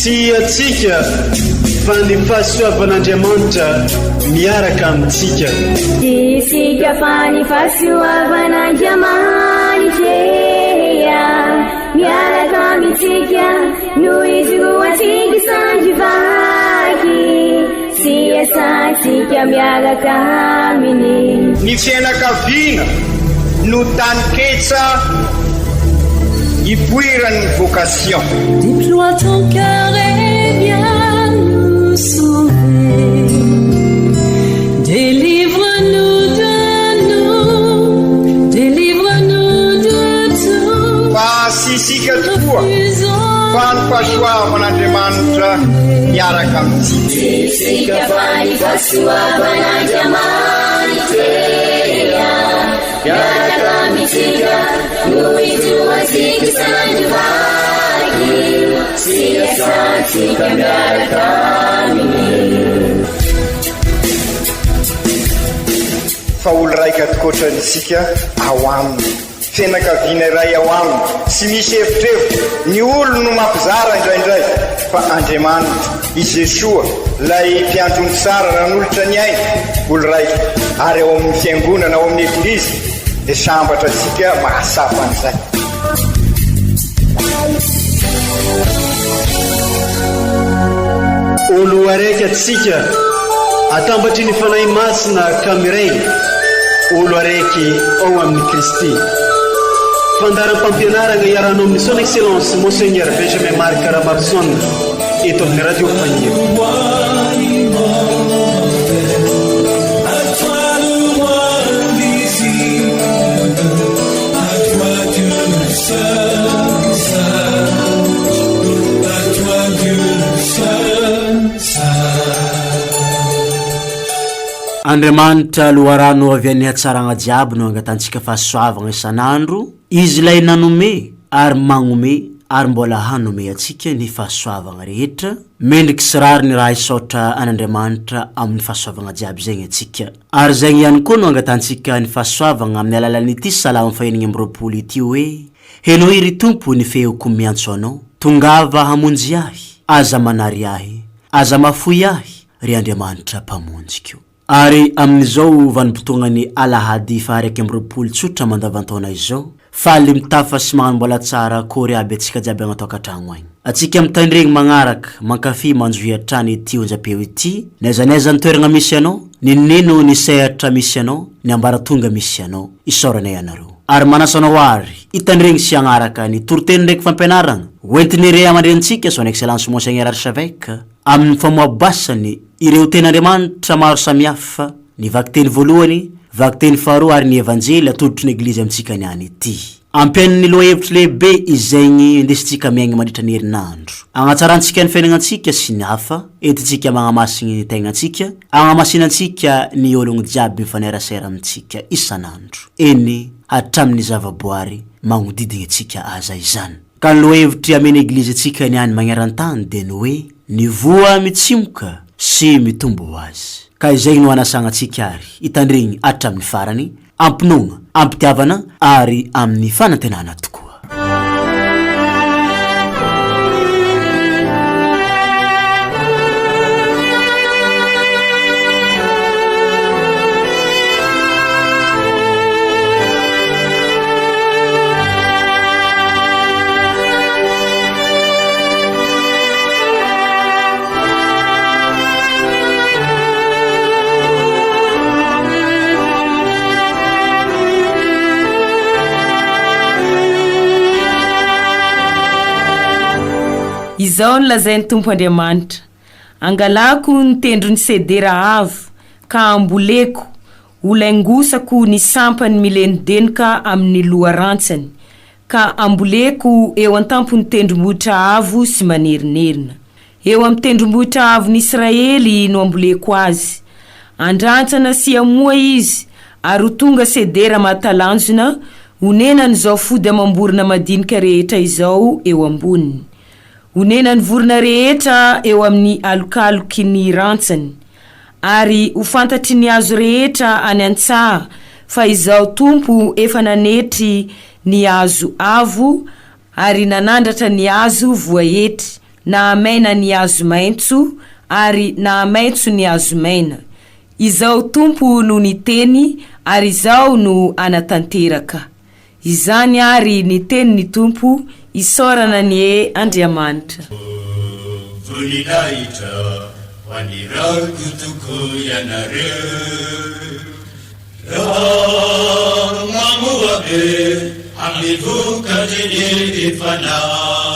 Tsy antsika fa ny fahasoavan'Andriamanitra miaraka amintsika. Tsy isika fa ny fahasoavan'Andriamanitra miaraka amintsika no ijoroantsika sandry vaky sy iasantsika miaraka aminy. Ny fianakaviana no taninketsa ipoiran'ny vocation. Déploie ton cœur et viens nous sauver. Délivre-nous de nous, délivre-nous de tout. Fa tsy isika tokoa fa ny fahasoavan'Andriamanitra miaraka amintsika. Tsy isika fa ny fahasoavan'Andriamanitra miaraka amintsika no ijoroantsika sandry vaky sy iasantsika miaraka aminy. Fa olo raika tokoatrany isika ao aminy, fianakaviana iray ao aminy, tsy misy evitrevitra, ny olo no mampizara indraindray, fa Andriamanitra, i Jesoa, ilay mpiandry ondry tsara nanolotra ny ainy, olo raika, ary ao amin'ny fiangonana, ao amin'ny Eglizy, dia sambatra antsika mahatsapa an'izay. Olo araiky atsika, atambatry ny Fanahy Masina ka miray, olo araiky ao amin'i Kristy. Fandaharam-pampianaragna iarahanao amin'ny Son Excellence Monseigneur Benjamin Marc Ramaroson eto amin'ny Radio Fagniry. Andriamanitra loharano avy any hatsaragna jiaby no angatantsika fahasoavagna isan'andro, Izy ilay nanome ary magnome ary mbola hanome antsika ny fahasoavagna rehetra, mendriky sy rariny raha hisaotra an'Andriamanitra amin'ny fahasoavagna jiaby zegny antsika. Ary zegny ihany koa no angatantsika ny fahasoavagna amin'ny alalan'ity Salamo fahenigny ambiroapolo ity hoe, Henoy ry Tompo ny feoko miantso Anao, tongava hamonjy ahy, aza manary ahy, aza mahafoy ahy, ry Andriamanitra Mpamonjiko. Ary amin'izao vanim-potoagnan'ny alahady faha-21 tsotra mandavan-taona izao, faly mitafa sy magnano mbola tsara akory aby antsika jiaby agna-tokantragno agny. Antsika mitandregny magnaraka, mankafy manjohy hatrany ity onjam-peo ity, n'aiza n'aiza ny toeragna misy anao, n'inon'ino ny sehatra misy anao, ny ambaratonga misy anao. Isaoranay anareo. Ary manasa anao àry hitandregny sy hagnaraka ny toriteny ndraiky fampianaragna hoentin'ny Ray aman-drenintsika Son Excellence Monseigneur Archevêque amin'ny famoabasany ireo Tenin'Andriamanitra maro samihafa, ny vakiteny voalohany, vakiteny faharoa ary ny Evanjely atolotry ny Eglizy amintsika niany ity. Ampiain'ny lohahevitry lehibe izaigny indesintsika miaigny mandritra ny herinandro. Agnatsarantsika ny fiaignanantsika sy ny hafa, entintsika magnamasigny ny tegnantsika, agnamasinantsika ny ôlogno jiaby mifanerasera amintsika isan'andro, eny hatramin'ny zavaboary magnodidigny antsika aza izany. Ka ny lohahevitry amen'ny Eglizy antsika niany magneran-tany dia ny hoe, Ny voa mitsimoka sy mitombo ho azy. Ka izay no anasagna antsika ary hitandregny hatramin'ny farany, am-pinoagna, am-pitiavana ary amin'ny fanantenana tokoa. Izao no lazain'ny Tompo Andriamanitra, Angalako ny tendron'ny sedera avo, ka amboleko, holaingosako ny sampany milenodenoka amin'ny loha rantsany, Ka amboleko eo an-tampon'ny tendrombohitra avo sy manerinerina. Eo amin'ny tendrombohitra avon'i Israely no amboleko azy. Handrantsana sy hamoa izy, ary ho tonga sedera mahatalanjona, honenan'izao fody amam-borona madinika rehetra izao eo amboniny. Honenan'ny vorona rehetra eo amin'ny alokaloky ny rantsany. Ary ho fantatry ny hazo rehetra any an-tsaha fa Izaho Tompo efa nanetry ny hazo avo ary nanandratra ny hazo voaetry. nahamaina ny hazo maitso, ary nahamaitso ny hazo maina. Izaho Tompo no niteny, ary Izaho no hanatanteraka. Izany àry ny tenin'ny Tompo, isaorana anie Andriamanitra. Voninahitra ho an'ny Raiko tokoa ianareo. Raha mamoa be amin'ny vokatry ny Fanahy.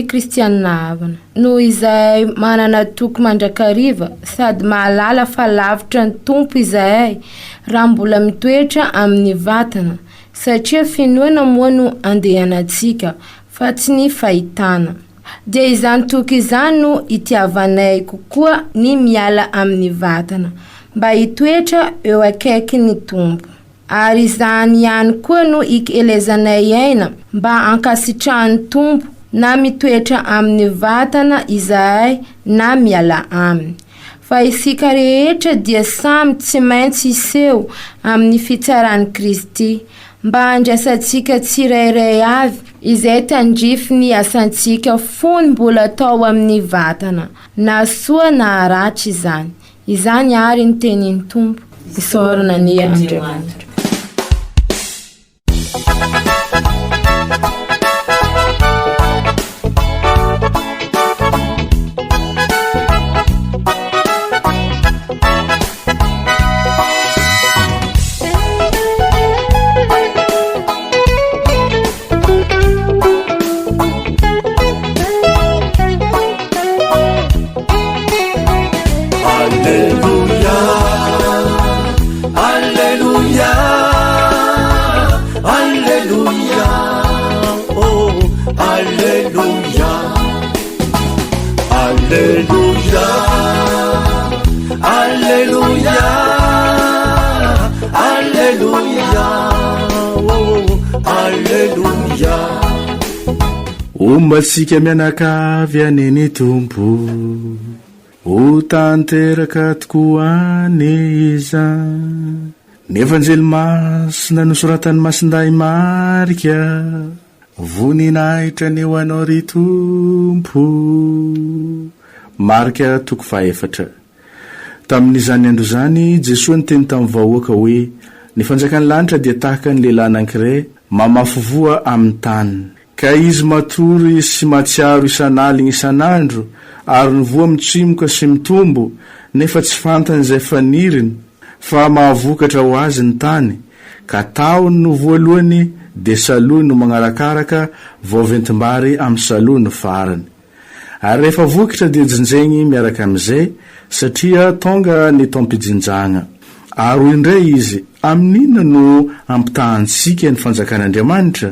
Ry kristianina havana, noho izahay manana toky mandrakariva sady mahalala fa lavitra ny Tompo izahay raha mbola mitoetra amin'ny vatana, satria finoana moa no andehanantsika fa tsy ny fahitana. Dia izany toky izany no itiavanay kokoa ny miala amin'ny vatana, mba hitoetra eo akaikin'ny Tompo. Ary izany ihany koa no ikelezanay aina mba hankasitrahan'ny Tompo na mitoetra amin'ny vatana izahay na miala aminy. Fa isika rehetra dia samy tsy maintsy hiseho amin'ny fitsaran'i Kristy, mba handraisantsika tsirairay avy izay tandrify ny asantsika fony mbola tao amin'ny vatana, na soa na ratsy izany. Izany àry ny tenin'ny Tompo. Isaorana anie Andriamanitra. Alleluia, Alleluia, Alleluia, oh, Alleluia, Alleluia, Alleluia, Alleluia, oh, Alleluia. Homba antsika mianakavy anie ny Tompo. Ho tanteraka tokoa anie izany. Ny Evanjely Masina nosoratan'i Masindahy Marika. Voninahitra anie ho Anao ry Tompo. Marika toko fahaefatra. Tamin'izany andro izany, Jesoa niteny tamin'ny vahoaka hoe, Ny fanjakan'ny lanitra dia tahaka ny lehilahy anankiray mamafy voa amin'ny tany. Ka izy matory sy mahatsiaro isan'alina isan'andro, ary ny voa mitsimoka sy mitombo, nefa tsy fantany izay faniriny, fa mahavokatra ho azy ny tany, ka tahony no voalohany, dia salohy no magnarakaraka, vao ventim-bary amin'ny salohy no farany. Ary rehefa vokitra dia jinjegny miaraka amizay, satria tonga ny taom-pijinjagna. Ary hoy indray izy, Amin'inona no ampitahantsika ny fanjakan'Andriamanitra?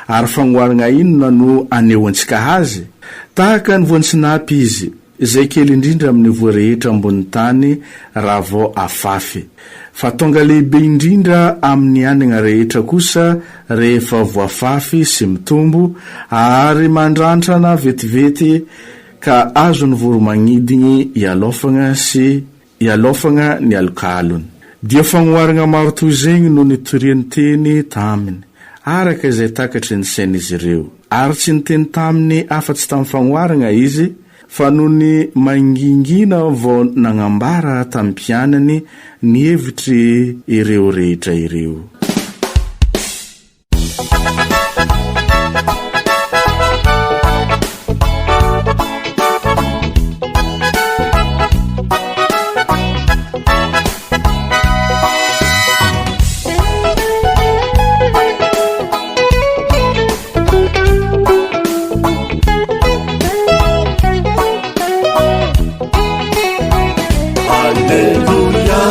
Ary fagnoharagna inona no anehoantsika azy? Tahaka ny voan-tsinapy izy, izay kely indrindra amin'ny voa rehetra ambonin'ny tany raha vao afafy. Fa tonga lehibe indrindra amin'ny anagna rehetra kosa rehefa voafafy sy mitombo, ary mandrantrana vetivety ka azon'ny voromagnidiny ialofagna sy ialofagna ny alokalony. Dia fagnoharagna maro toy zegny no nitoriany teny taminy, araka izay takatry ny sain'izy ireo. Ary tsy niteny taminy afa-tsy tamin'ny fagnoharagna Izy, Fa nony mangingina vao nagnambara tamin'ny mpianany ny hevitry ireo rehetra ireo. Alleluia,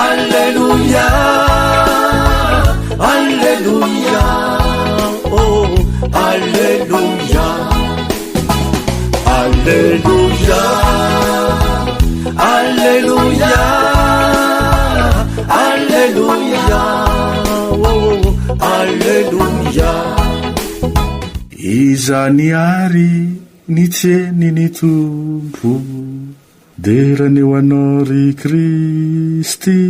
Alleluia, Alleluia, oh, Alleluia, Alleluia, Alleluia, Alleluia, oh, Alleluia. Izany àry ny tenin'ny Tompo, dera anie ho Anao ry Kristy.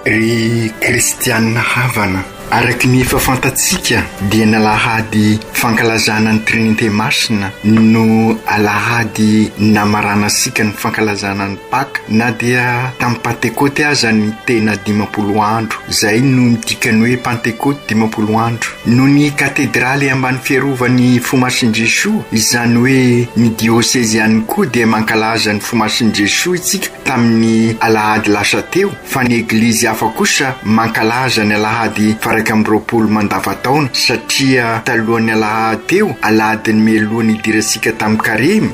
Ry kristianina havana. Araka ny efa fantatsika dia ny alahady fankalazana ny Trinite Masina no alahady namaranantsika ny fankalazana ny Paka na dia tamin'ny Pantekoty aza ny tena 50 andro. Izay no ny dikan'ny hoe Pantekoty 50 andro. Noho ny katedraly ambany fiarovan'ny Fo Masin'i Jesoa, izany hoe ny diosezy ihany koa dia mankalaza ny Fo Masin'i Jesoa isika tamin'ny alahady lasa teo, fa ny eglizy hafa kosa mankalaza ny alahady faha-21 mandavantaona satria talohan'ny alahady teo, alahadin'ny mialoha ny hidirantsika tamin'ny karemy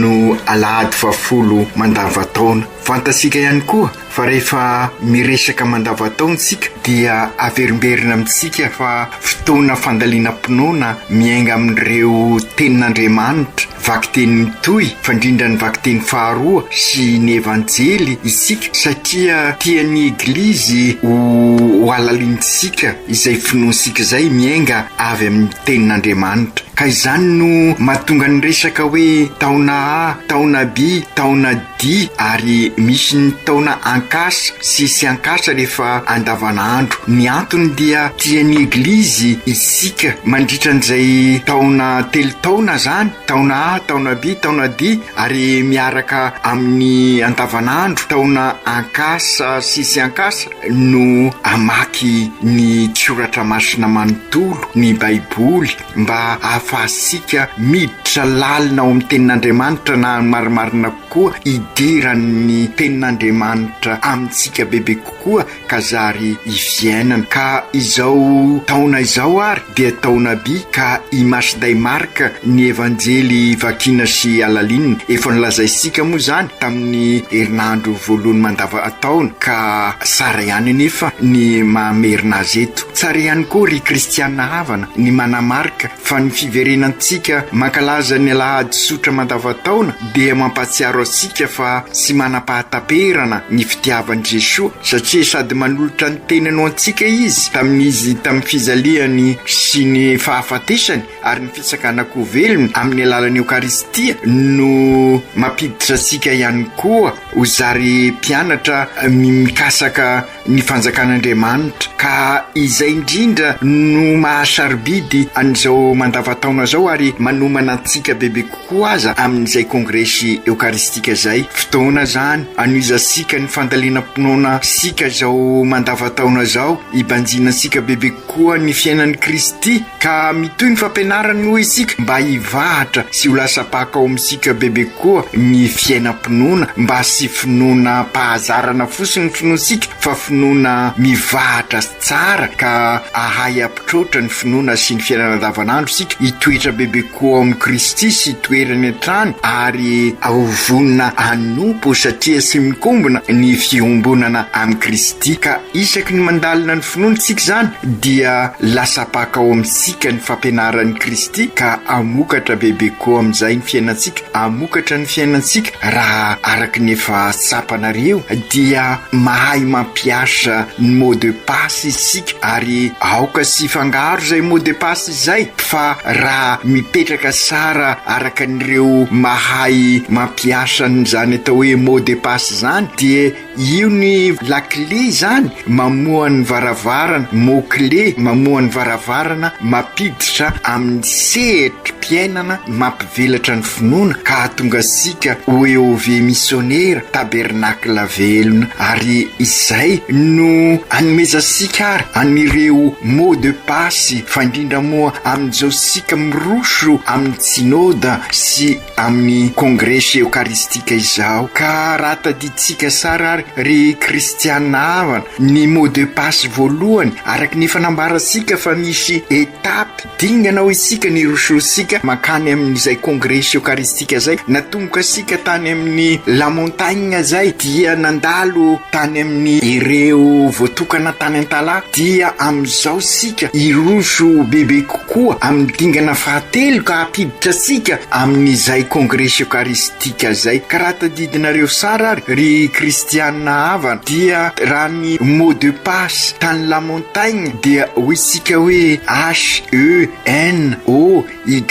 no alahady fahafolo mandavantaona. Fantatsika ihany koa fa rehefa miresaka mandavantaona isika dia averimberina amintsika fa fotoana fandalinam-pinoana miainga amin'ireo tenin'Andriamanitra, Vakiteny mitohy fa indrindra ny vakiteny faharoa sy ny Evanjely isika satria tian'ny Eglizy ho halalintsika izay finoantsika izay miainga avy amin'ny Tenin'Andriamanitra. Ka izany no mahatonga ny resaka hoe taona A, taona B, taona D ary misy ny taona ankasa sy tsy ankasa rehefa andavanandro. Ny antony dia tian'ny Eglizy isika mandritra an'izay taona telo taona zany, taona A, taona B, taona D, ary miaraka amin'ny andavanandro, taona ankasa sy tsy ankasa, no hamaky ny Soratra Masina manontolo, ny Baiboly, mba hahafahantsika miditra lalina ao amin'ny Tenin'Andriamanitra na marimarina kokoa hidiran'ny Tenin'Andriamanitra amintsika bebe kokoa ka zary hifiainana. Ka izao taona izao ary dia taona by ka i Masiday Marka ny Evanjely vakiana sy alalinina. Efa nolazaintsika moa izany tamin'ny herinandro voalohany mandavantaona ka tsara ihany anefa ny mamerina azy eto. Tsara ihany koa ry kristiana havana ny manamarika fa ny fiverenantsika mankalaza ny alahady tsotra mandavantaona dia mampahatsiaro antsika fa tsy manam-pahataperana ny fitiavan'i Jesoa satria sady manolotra ny tenany ho antsika Izy tamin'Izy tamin'ny fijaliany sy ny fahafatesany ary ny fitsanganan-ko velona amin'ny alalan'ny Eokaristia no mampiditra antsika ihany koa ho zary mpianatra mikasaka ny fanjakan'Andriamanitra ka izay indrindra no maha-sarobidy an'izao mandavantaona izao ary manomana antsika bebe kokoa aza amin'izay kongresy eokaristika izay. Fotoana izany anohizantsika ny fandalinam-pinoana sika izao mandavantaona izao, hibanjinantsika bebe kokoa ny fiainan'i Kristy ka mitohy ny fampianarany hoy isika mba hivahatra sy ho lasa paka ao amintsika bebe kokoa ny fiainam-pinoana mba tsy finoana am-pahazarana fotsiny ny finoantsika fa finoana mivahatra tsara ka ahay hampitroatra ny finoana sy ny fiainana andavanandro isika hitoetra bebe kokoa ao amin'i Kristy sy hitoerany hatrany ary ho vonona hanompo satria tsy mikombona ny fiombonana amin'i Kristy ka isaky ny mandalina ny finoana isika izany dia lasa paka ao amintsika ny fampianaran'i Kristy ka hamokatra bebe kokoa amin'izay ny fiainantsika, hamokatra ny fiainantsika raha araka ny efa tsapanareo dia mahay mampiasa ny mot de passe isika ary aoka tsy hifangaro izay mot de passe izay fa raha mipetraka tsara araka an'ireo mahay mampiasa an'izany atao hoe mot de passe izany dia Io ny lakile izany mamoha ny varavarana, mot clé mamoha ny varavarana mampiditra amin'ny sehatrim-piainana mampivelatra ny finoana ka hahatonga antsika ho EOV misionera, tabernacle velona. Ary izay no anomezantsika ary an'ireo mot de passe fa indrindra moa amin'izao isika miroso amin'ny synoda sy amin'ny kongresy eokaristika izao. Ka raha tadidintsika tsara ary ry kristiana havana ny mot de passe voalohany araka ny efa nambarantsika fa misy étape dingana hoy isika nirosoantsika mankany amin'izay kongresy eokaristika izay, natomboka isika tany amin'ny la montagne izay dia nandalo tany amin'ny ireo voatokana tany Antalaha dia amin'izao isika hiroso bebe kokoa amin'ny dingana fahatelo ka hampiditra antsika amin'izay kongresy eokaristika izay. Ka raha tadidinareo tsara ary ry kristiana havana dia raha ny mot de passe tany la montagne dia hoy isika hoe H E N O Y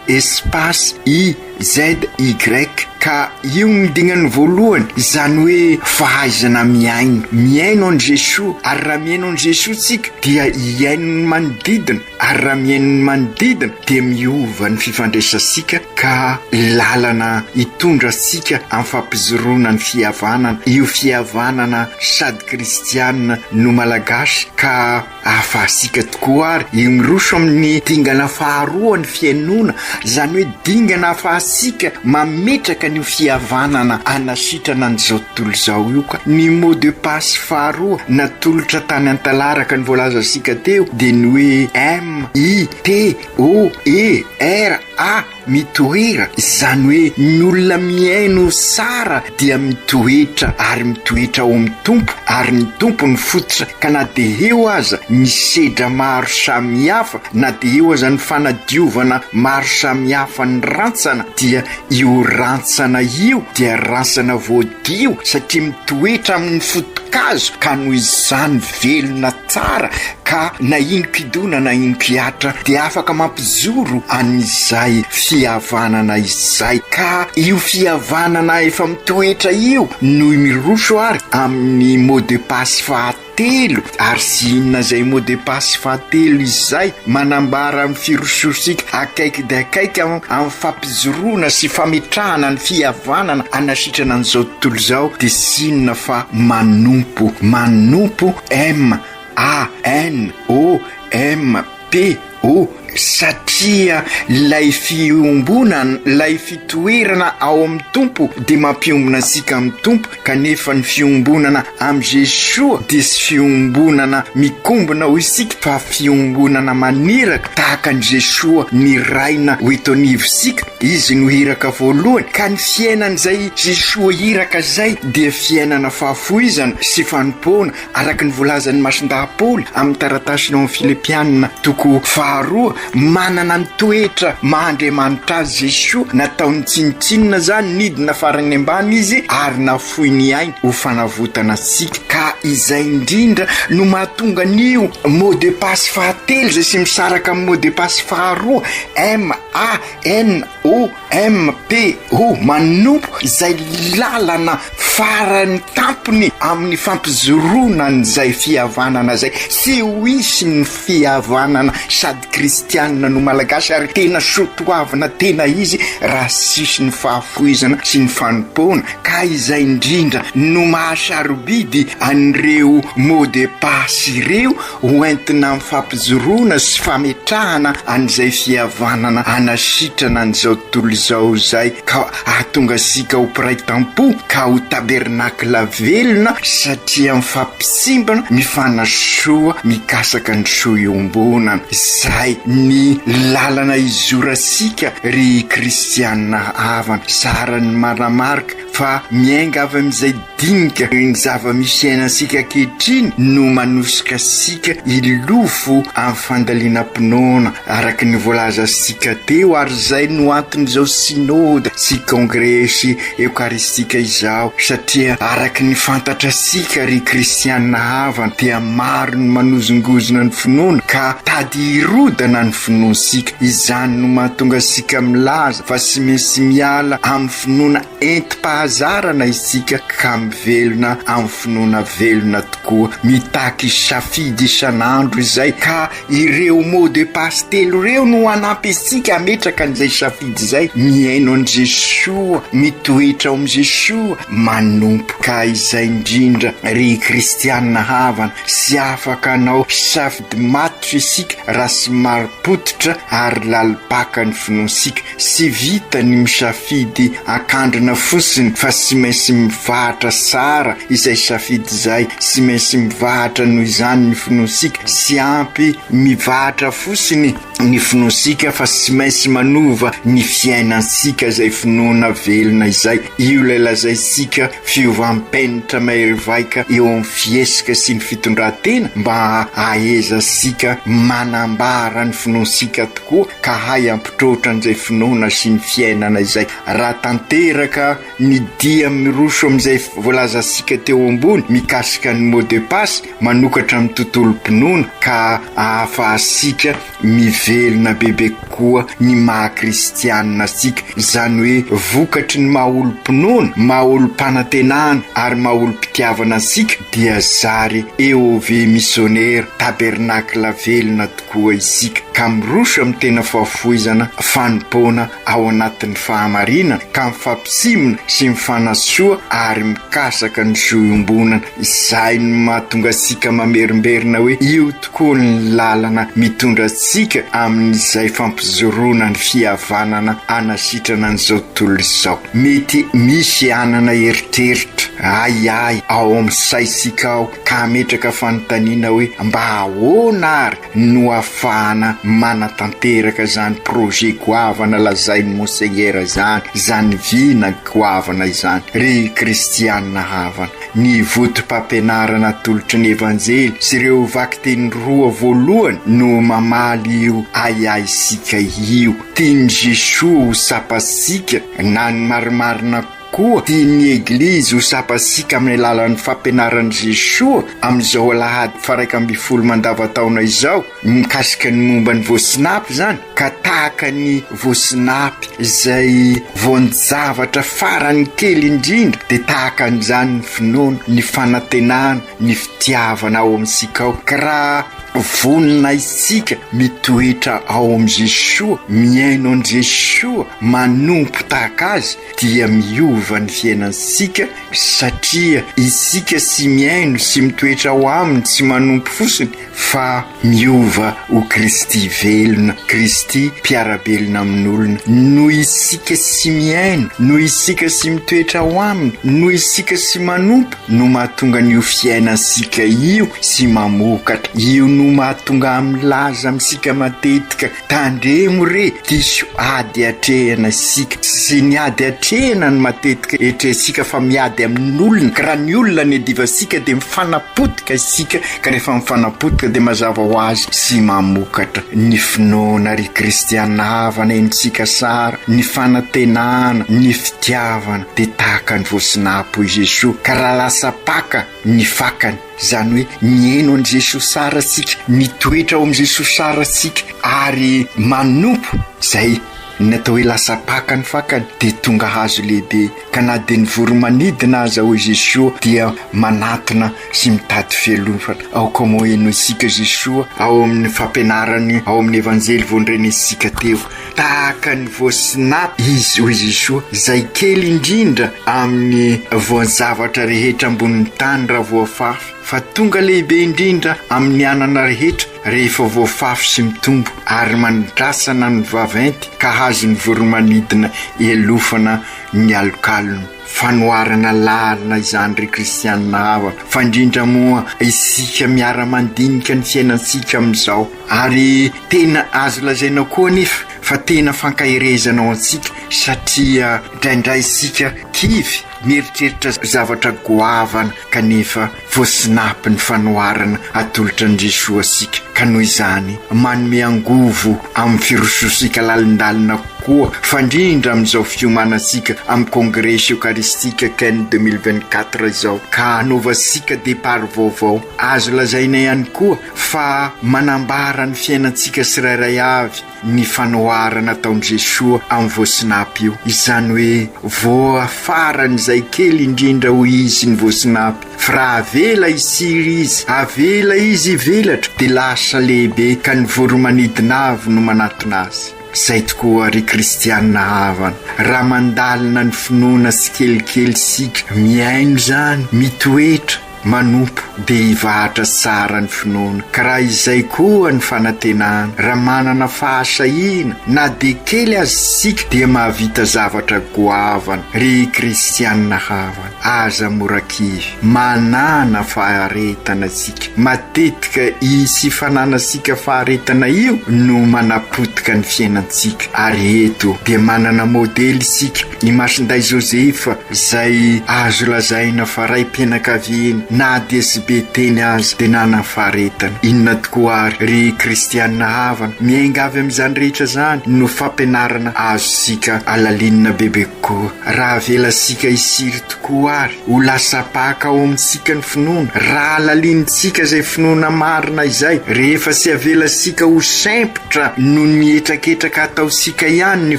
espace I Z Y. Ka io ny dingany voalohany, izany hoe fahaizana mihaino. Mihaino an'i Jesoa, ary raha mihaino an'i Jesoa tsika dia hihaino ny manodidina, ary raha mihaino ny manodidina dia miova ny fifandraisantsika ka lalana hitondra antsika amin'ny fampijoroana ny fihavanana, io fihavanana sady kristiana no malagasy ka Ahafahasika tokoa ary io miroso amin'ny dingana faharoa ny fihainoana, izany hoe dingana ahafahasika mametraka an'io fihavanana hanasitrana an'izao tontolo izao io ka. Ny mot de passe faharoa natolotra tany Antalaha araka ny voalazantsika teo dia ny hoe M I T O E R A. Mitoera, izany hoe ny olona mihaino tsara dia mitoetra ary mitoetra ao amin'ny Tompo ary ny Tompo no fototra ka na dia eo aza ny sedra maro samihafa na dia eo aza ny fanadiovana maro samihafa ny rantsana dia io rantsana io dia rantsana voadio satria mitoetra amin'ny foto-kazo ka noho izany velona tsara ka na inon-kidona na inon-kihatra dia afaka mampijoro an'izay fihavanana izay ka io fihavanana efa mitoetra io no miroso ary amin'ny mot de passe fahatelo ary tsy inona izay mot de passe fahatelo izay manambara ny firosoantsika akaiky dia akaiky amin'ny fampijoroana sy fametrahana ny fihavanana hanasitrana an'izao tontolo izao dia tsy inona fa manompo manompo M A N O M P O satria ilay fiombonana, ilay fitoerana ao amin'ny Tompo dia mampiombona antsika amin'ny Tompo, kanefa ny fiombonana amin'i Jesoa dia tsy fiombonana mikombona hoy isika fa fiombonana maniraka tahaka an'i Jesoa nirahina ho eto anivontsika, Izy no iraka voalohany ka ny fiainan'izay Jesoa iraka izay dia fiainana fahafoizana sy fanompoana Araka ny voalazan'i Masindahy Paoly amin'ny taratasiny ao amin'ny Filipiana toko faharoa, manana ny toetra maha Andriamanitra azy Jesoa, nataony tsinontsinona izany, nidina farany ambany Izy ary nafoy ny ainy ho fanavotana antsika. Ka izay indrindra no mahatonga an'io mot de passe fahatelo izay tsy misaraka amin'ny mot de passe faharoa, M A N O M P O, manompo izay lalana farany tampony amin'ny fampijoroana an'izay fihavanana izay. Tsy ho hisy ny fihavanana sady kristianina no malagasy ary tena soatoavina tena izy raha tsisy ny fahafoizana sy ny fanompoana ka izay indrindra no maha-sarobidy an'ireo mot de passe ireo ho entina amin'ny fampijoroana sy fametrahana an'izay fihavanana hanasitrana an'izao tontolo izao izay ka hahatonga antsika ho mpiray tampo ka ho tabernakla velona satria mifampisimbana, mifanasoa, mikasaka ny soa iombonana. Izay ny lalana izorantsika ry kristiana havana. Zara ny manamarika fa miainga avy amin'izay Dinika ny zava-misy iainantsika ankehitriny no manosika antsika hilofo amin'ny fandalinam-pinoana araka ny voalazantsika teo ary izay no anton'izao Synode sy Kongresy Eokaristika izao satria araka ny fantatrasika ry kristiana havana dia maro ny manozongozona ny finoana ka tady hirodana ny finoantsika. Izany no mahatonga antsika milaza fa tsy maintsy miala amin'ny finoana Entim-pahazarana isika ka mivelona amin'ny finoana velona tokoa. Mitaky safidy isan'andro izay ka ireo mots de passe telo ireo no hanampy antsika hametraka an'izay safidy izay. Mihaino an'i Jesoa, mitoetra ao amin'i Jesoa, manompo. Ka izay indrindra ry kristiana havana, tsy afaka hanao safidy matotra isika raha tsy marim-pototra ary lalim-paka ny finoantsika. Tsy vita ny misafidy ankandrina fotsiny fa tsy maintsy mivahatra tsara izay safidy izay, tsy maintsy mivahatra noho izany ny finoantsika, tsy ampy mivahatra fotsiny ny finoantsika fa tsy maintsy manova ny fiainantsika izay finoana velona izay, io ilay lazaintsika fiovam-penitra mahery vaika eo amin'ny fihetsika sy ny fitondran-tena mba hahaizantsika manambara ny finoantsika tokoa ka hay hampitroatra an'izay finoana sy ny fiainana izay. Raha tanteraka ny dia miroso amin'izay voalazantsika teo ambony mikasika ny mot de passe manokatra amin'ny tontolom-pinoana ka ahafahantsika miverina. velona bebe kokoa ny maha kristianina antsika, izany hoe vokatry ny maha olom-pinoana, maha olom-panantenana ary maha olom-pitiavana antsika dia zary EOV Misionera Tabernakla velona tokoa isika ka miroso amin'ny tena fahafoizana fanompoana ao anatin'ny fahamarinana ka mifampisimona sy mifanasoa ary mikasaka ny zo iombonana izay no mahatonga antsika mamerimberina hoe io tokoa ny lalana mitondra antsika amin'izay fampijoroana ny fihavanana hanasitrana an'izao tontolo izao. Mety misy hanana eritreritra, ahiahy ao amin'ny saintsika ao ka hametraka fanontaniana hoe mba ahoana ary no ahafahana manatanteraka izany projet goavana lazain'i Monseigneur izany, izany vina goavana izany. Ry kristiana havana, ny votom-pampianarana atolotry ny Evanjely sy ireo vakiteny roa voalohany no mamaly io ahiahintsika io. Tian'i Jesoa ho tsapantsika na ny marimarina koa tian'ny Eglizy ho tsapantsika amin'ny alalan'ny fampianaran'i Jesoa amin'izao alahady faha-11 mandavantaona izao mikasika ny momba ny voasinapy izany ka tahaka ny voasinapy izay voan-javatra farany kely indrindra dia tahaka an'izany ny finoana, ny fanantenana, ny fitiavana ao amintsika ao ka raha vonona isika mitoetra ao amin'i Jesoa, mihaino an'i Jesoa, manompo tahaka Azy dia miova ny fiainantsika satria isika tsy mihaino sy mitoetra ao Aminy, tsy manompo fotsiny fa miova ho Kristy velona, Kristy mpiara-belona amin'olona. Noho isika tsy mihaino, noho isika tsy mitoetra ao Aminy, noho isika tsy manompo no mahatonga an'io fiainantsika io tsy mamokatra. Io no mahatonga ahy milaza amintsika matetika Tandremo re, diso ady atrehina isika. Tsy ny ady atrehina no matetika eritrerisika fa miady amin'olona, ka raha ny olona no iadivantsika dia mifanapotika isika, ka rehefa mifanapotika dia mazava ho azy tsy mamokatra ny finoana ry kristiana havana henontsika tsara, ny fanantenana, ny fitiavana dia tahaka ny voasinapy hoy Jesoa, ka raha lasa paka ny fakany, Izany hoe mihaino an'i Jesoa tsara isika, mitoetra ao amin'i Jesoa tsara isika ary manompo izay ny atao hoe lasa paka ny fakany dia tonga hazo lehibe ka na dia ny voro-manidina aza hoy Jesoa dia manatona sy mitady fialofana. Aoka moa henointsika Jesoa ao amin'ny fampianarany ao amin'ny Evanjely vao norenesintsika teo. Tahaka ny voasinapy izy, hoy Jesoa, izay kely indrindra amin'ny voan-javatra rehetra ambonin'ny tany raha voafafy, fa tonga lehibe indrindra amin'ny anana rehetra rehefa voafafy sy mitombo, ary mandrasana ny vaventy ka hazon'ny voro-manidina ialofana ny alokalony. Fanoharana lalina izany ry kristianina havana, fa indrindra moa isika miara-mandinika ny fiainantsika amin'izao. Ary tena azo lazaina koa anefa fa tena fankaherezana ho antsika satria indraindray isika kivy mieritreritra zavatra goavana kanefa voasinapy ny fanoharana atolotra an'i Jesoa antsika ka noho izany manome angovo amin'ny firosoantsika lalindalina kokoa fa indrindra amin'izao fiomanantsika amin'ny Kongresy Eokaristika Ken 2024 izao ka hanaovantsika départ vaovao. Azo lazaina ihany koa fa manambara ny fiainantsika tsirairay avy ny fanoharana ataon'i Jesoa amin'ny voasinapy io, izany hoe voa faran'izay kely indrindra hoy izy ny voasinapy, fa raha avela hitsiry izy, avela izy hivelatra dia lasa lehibe ka ny voro-manidina avy no manatona azy. Izay tokoa ry kristiana havana, raha mandalina ny finoana tsikelikely isika, mihaino izany, mitoetra, Manompo dia hivahatra tsara ny finoana, ka raha izay koa ny fanantenana, raha manana fahasahiana na dia kely aza isika dia mahavita zavatra goavana. Ry kristianina havana, aza mora kivy, manàna faharetana isika. Matetika io tsy fananantsika faharetana io no manapotika ny fiainantsika, ary eto dia manana modely isika, I Masindahy Josefa izay azo lazaina fa raim-pianakaviana na dia tsy be teny aza dia nanana faharetana. Inona tokoa àry, ry kristiana havana, miainga avy amin'izany rehetra izany no fampianarana azontsika alalinina bebe kokoa? Koa raha avelantsika hisiry tokoa àry ho lasa paka ao amintsika ny finoana, raha halalinintsika izay finoana marina izay, rehefa tsy avelantsika ho sempotra noho ny hetraketraka ataontsika ihany ny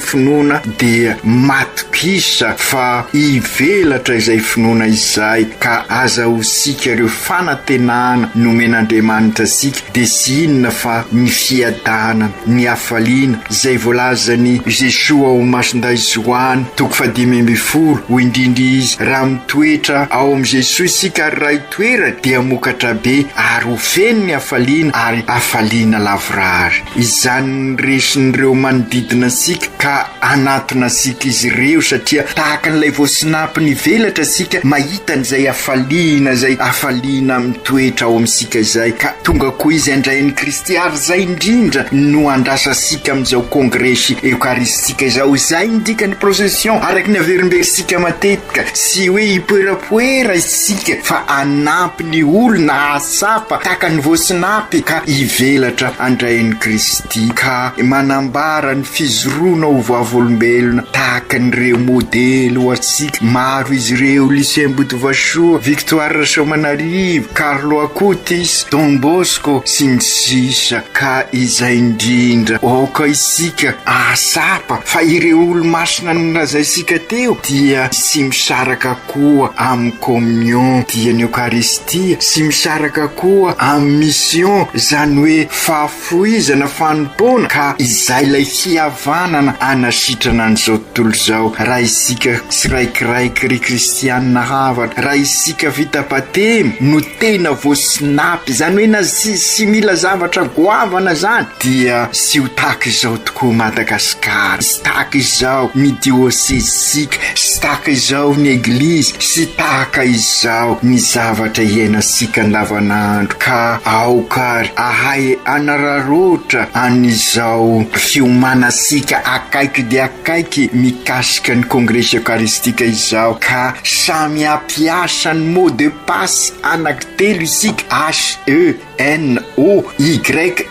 finoana, dia matokisa fa hivelatra izay finoana izay, ka azahoantsika ireo fanantenana nomen'Andriamanitra antsika, dia tsy inona fa ny fiadanana, ny hafaliana, izay voalazan'i Jesoa ao Masindahy Joany, toko fahadimy ambin'ny folo, hoy indrindra izy, raha mitoetra ao amin'i Jesoa isika ary raha itoerany, dia hamokatra be ary ho feno ny hafaliana ary hafaliana lavorary. Izany no resin'ireo manodidina antsika ka hanatona antsika izy ireo satria tahaka an'ilay voasinapy nivelatra isika mahita an'izay hafaliana izay hafaliana mitoetra ao amintsika izay ka tonga koa izy handray an'i Kristy ary izay indrindra no andrasantsika amin'izao kongresy eokaristika izao. Izay ny dikan'ny procession araka ny averimberintsika matetika, tsy hoe hipoerapoera isika fa hanampy ny olona hahatsapa tahaka ny voasinapy ka hivelatra handray an'i Kristy ka manambara ny fijoroana ho vavolombelona tahaka an'ireo modely ho antsika. Maro izy ireo, Lucien Botovasoa, Victoire Rasoamanarivo, Carlo Acutis, Don Bosco, sy ny sisa Ka izay indrindra, aoka isika hahatsapa fa ireo olomasina nolazaintsika teo dia tsy misaraka koa amin'ny communion, dia ny Eokaristia, tsy misaraka koa amin'ny mission, izany hoe fahafoizana fanompoana, ka izay ilay fihavanana hanasitrana an'izao tontolo izao, raha isika tsiraikiraiky ry kristianina havana, raha isika vita batemy no tena voasinapy, izany hoe na tsy tsy mila zavatra goavana zany dia tsy ho tahaka izao tokoa Madagasikara, tsy tahaka izao ny diosezintsika, tsy tahaka izao ny eglizy, tsy tahaka izao ny zavatra iainantsika andavanandro ka aoka ary ahay hanararaotra an'izao fiomanantsika akaiky dia akaiky mikasika ny kongresy eokaristika izao ka samy hampiasa ny mot de passe anankitelo isika, H E N O Y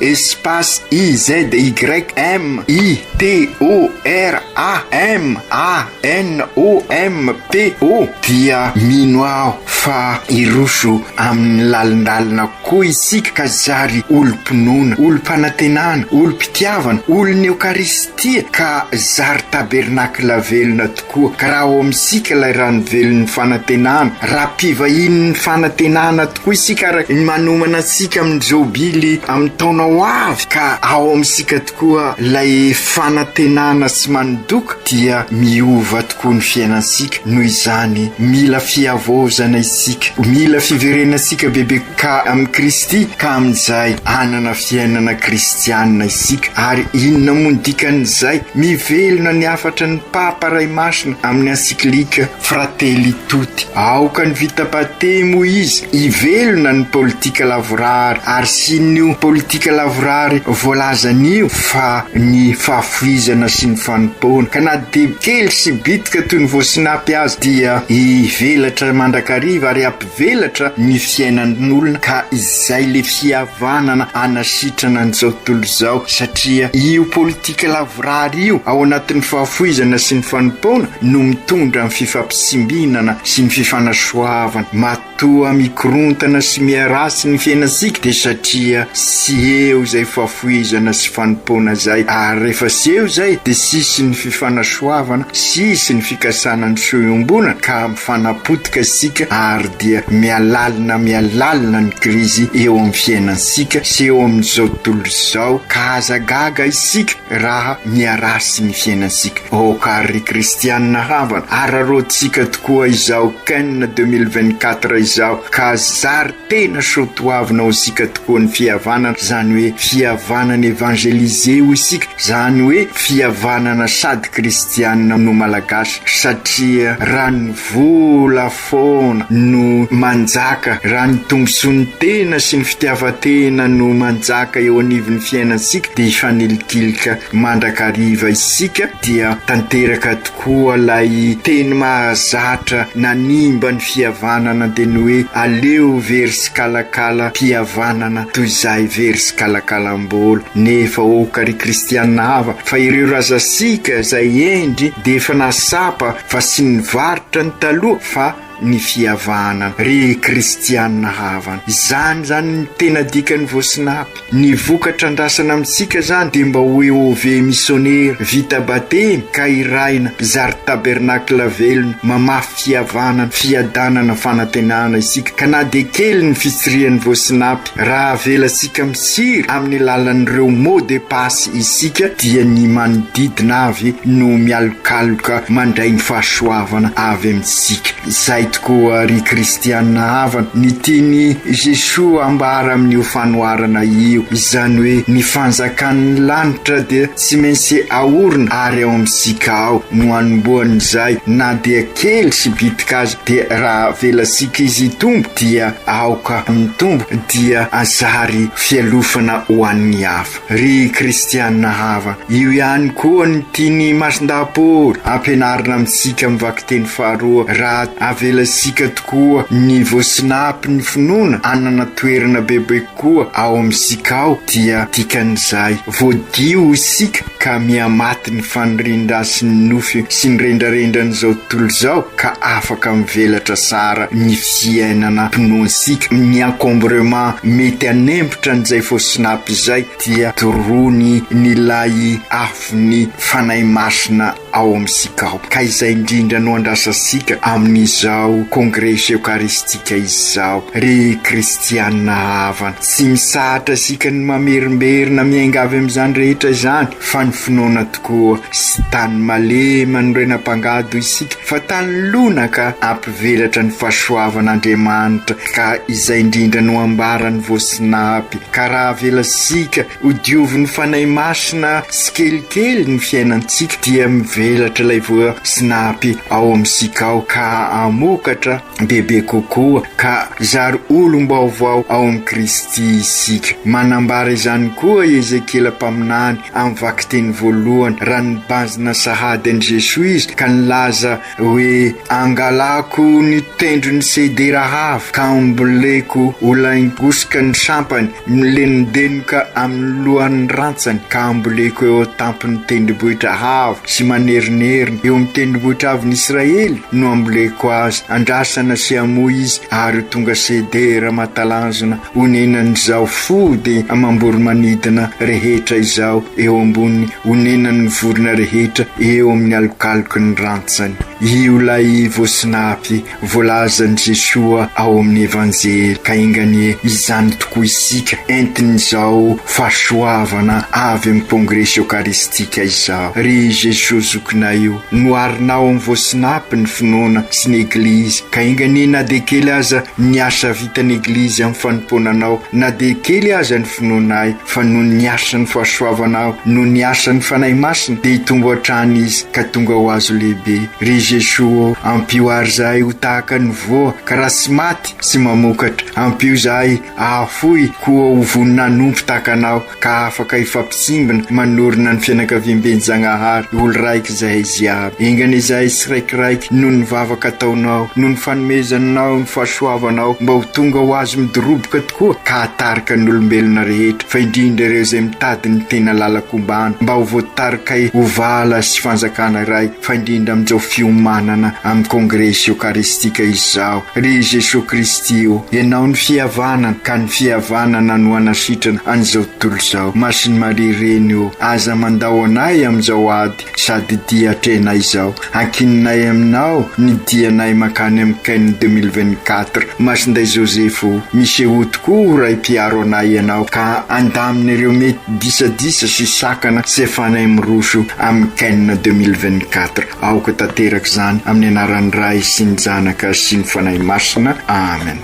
espace I Z Y M I T O R A M A N O M P O, dia mino aho fa hiroso amin'ny lalindalina koa isika ka zary olom-pinoana, olom-panantenana, olom-pitiavana, olon'ny Eokaristia ka zary tabernakla velona tokoa. Ka raha ao amintsika ilay rano velon'ny fanantenana, raha mpivahinin'ny fanantenana tokoa isika ary manomana antsika amin'ny jobily amin'ny taona ho avy, ka ao amintsika tokoa ilay fanantenana tsy mandoka, dia miova tokoa ny fiainantsika. Noho izany, mila fihavaozana isika, mila fiverenantsika bebe ka amin'i Kristy, ka amin'izay hanana fiainana kristianina isika. Ary inona moa ny dikan'izay? Mivelona ny hafatry ny Papa Ray Masina amin'ny encyclique Fratelli Tutti. Aoka ny vita batemy, hoy izy, hivelona ny politika lavorary, ary tsy inona io politika lavorary voalazany io fa ny fahafoizana sy ny fanompoana, ka na dia kely sy bitika toy ny voasinapy aza dia hivelatra mandrakariva ary hampivelatra ny fiainan'olona, ka izay le fihavanana hanasitrana an'izao tontolo izao, satria io politika lavorary io ao anatin'ny fahafoizana sy ny fanompoana no mitondra ny fifampisimbinana sy ny fifanasoavana. Matoa mikorontana sy miharatsy ny fiainantsika dia satria tsy eo izay fahafoizana sy fanompoana izay, ary rehefa tsy eo izay dia tsisy ny fifanasoavana, tsisy ny fikasana ny soa iombonana ka mifanapotika isika ary dia mihalalina mihalalina ny krizy eo amin'ny fiainantsika sy eo amin'izao tontolo izao ka aza gaga isika raha miharatsy ny fiainantsika. Aoka ary ry kristianina havana, araraotintsika tokoa izao Ken 2024 izao ka zary tena soatoavina ho antsika tokoa ny fihavanana, izany hoe fihavanana evangelise hoy isika, izany hoe fihavanana sady kristianina no malagasy satria raha ny vola foana no manjaka, raha ny tombontsoan'ny tena sy ny fitiavan-tena no manjaka eo anivon'ny fiainantsika dia hifanilikilika mandrakariva. hariva isika dia tanteraka tokoa ilay teny mahazatra nanimba ny fihavanana dia ny hoe aleo very sikalakala mpihavanana toy izay very sikalakalam-bola. Nefa aoka ry kristiana hava fa ireo razasika izay hendry dia efa nasapa fa sy nivarotra ny taloha fa ny fihavanana. Ry kristiana havana, izany izany ny tena dikan'ny voasinapy. Ny vokatra andrasana amintsika izany dia mba ho EOV misonera vita batemy ka irahina zary tabernakla velona mamafy fihavanana, fiadanana, fanantenana isika ka na dia kely ny fitsirian'ny voasinapy raha avelantsika mitsiry amin'ny alalan'ireo mot de passe isika dia ny manodidina avy no mialokaloka mandray ny fahasoavana avy amintsika. Izay tokoa ry kristiana havana ny tian'i Jesoa ambara amin'io fanoharana io, izany hoe ny fanjakan'ny lanitra dia tsy maintsy aorina ary ao amintsika ao no anombohan'izay na dia kely sy bitika aza dia raha avelantsika izy hitombo dia aoka mitombo dia zary fialofana ho an'ny hafa. Ry kristiana havana, io ihany koa no tian'i Masindahy Paoly ampianarina amintsika amin'ny vakiteny faharoa, raha avelantsika tokoa ny voasinapy ny finoana hanana toerana bebe kokoa ao amintsika ao dia dikan'izay voadio isika ka mihamaty ny fanirian-draha sy ny nofy sy ny rendrarendran'izao tontolo izao ka afaka mivelatra tsara ny fiainana mpinoantsika, ny encombrement mety hanempotra an'izay faux-snap izay dia dorony ny lay afon'ny Fanahy Masina ao amintsika ao. Ka izay indrindra no andrasantsika amin'izao Kongresy Eokaristika izao. Ry Kristiana havana, tsy misahatra isika ny mamerimberina miainga avy amin'izany rehetra izany fa ny finoana tokoa sy tany malemy anorenam-pangady hoy isika fa tany lonaka hampivelatra ny fahasoavan'Andriamanitra ka izay indrindra no ambaran'ny voasinapy ka raha avelantsika ho diovin'ny Fanahy Masina tsikelikely ny fiainantsika dia mivelatra ilay voasinapy ao amintsika ao ka hamokatra bebe kokoa ka zary olom-baovao ao amin'i Kristy isika. Manambara izany koa i Ezekiela mpaminany amin'ny vakiteny voalohany raha nibanjina sahady an'i Jesoa izy ka nilaza hoe, Angalako ny tendron'ny sedera avo ka amboleko ho laingosoka ny sampany, milenodenoka amin'ny lohan'ny rantsany ka amboleko eo an-tampon'ny tendrombohitra avo sy manerinerina eo amin'ny tendrombohitra avon'i Israely no amboleko azy, andrasana sy hamoa izy ary ho tonga sedera mahatalanjona honenan'izao fody amam-boro-manidina rehetra izao eo ambony honenan'ny vorona rehetra eo amin'ny alokaloky ny rantsany. Io ilay voasinapy voalazan'i Jesoa ao amin'ny Evanjely, ka enga anie izany tokoa isika entin'izao fahasoavana avy amin'ny Kongresy Eokaristika izao. Ry Jesoa zokinay o, noharinao amin'ny voasinapy ny finoana sy ny Eglizy, ka enga anie na dia kely aza ny asa vitan'ny Eglizy amin'ny fanompoana Anao, na dia kely aza ny finoanay, fa noho ny asan'ny fahasoavanao, noho ny asan'ny Fanahy Masina, dia hitombo hatrany izy ka tonga ho hazo lehibe. Ry Jesoa ô, ampio àry izahay ho tahaka ny voa, ka raha tsy maty, tsy mamokatra. Ampio izahay hahafoy koa ho vonona hanompo tahaka Anao, ka afaka hifampitsimbina manorina ny fianakaviamben-Jagnahary olo raiky zahay jiaby. Enga anie zahay tsiraikiraiky noho ny vavaka ataonao, noho ny fanomezanao ny fahasoavanao mba ho tonga ho azo midoroboka tokoa ka hahatarika ny olombelona rehetra fa indrindra ireo izay mitady ny tena lalan-kombana mba ho voatarikay ho vala sy fanjakana iray fa indrindra amin'izao fiomanana amin'ny Kongresy Eokaristika izao. Ry Jesoa Kristy ô, Ianao ny fihavanana, ka ny fihavanana no hanasitrana an'izao tontolo izao. Masin'i Maria Reny ô, aza mandao anay amin'izao ady sady dia atrehinay izao. Ankininay aminao ny dianay mankany amin'ny Ken 2024. Masinday Joseph ô, misehoa tokoa ho Ray mpiaro anay Ianao, ka handamina ireo mety disadisa sy sakana tsy afahanay miroso amin'ny Ken 2024. Aoka tanteraka izany amin'ny anaran'ny Ray sy ny Zanaka sy ny Fanahy Masina. Amen.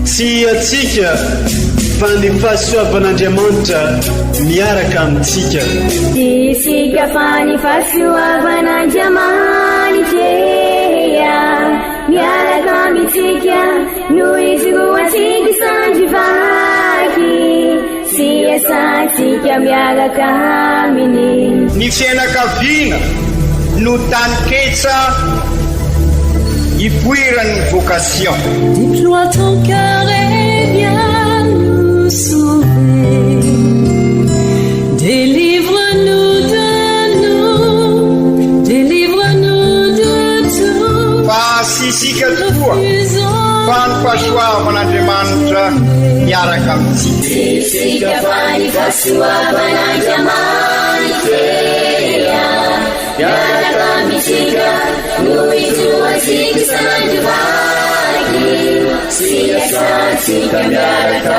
Tsy antsika fa ny fahasoavan'Andriamanitra miaraka amintsika. Tsy isika fa ny fahasoavan'Andriamanitra e, miaraka amintsika noho izy roa antsika. ijoroantsika miaraka aminy. Ny fianakaviana no taninketsa ipoiran'ny vocation. Déploie ton cœur et viens nous sauver. Délivre-nous de nous, délivre-nous de tout. Fa tsy isika tokoa fa ny fahasoavan'Andriamanitra miaraka amintsika. Tsy isika fa ny fahasoavan'Andriamanitra miaraka amintsika no ijoroantsika isan'andro vaky sy iasantsika miaraka.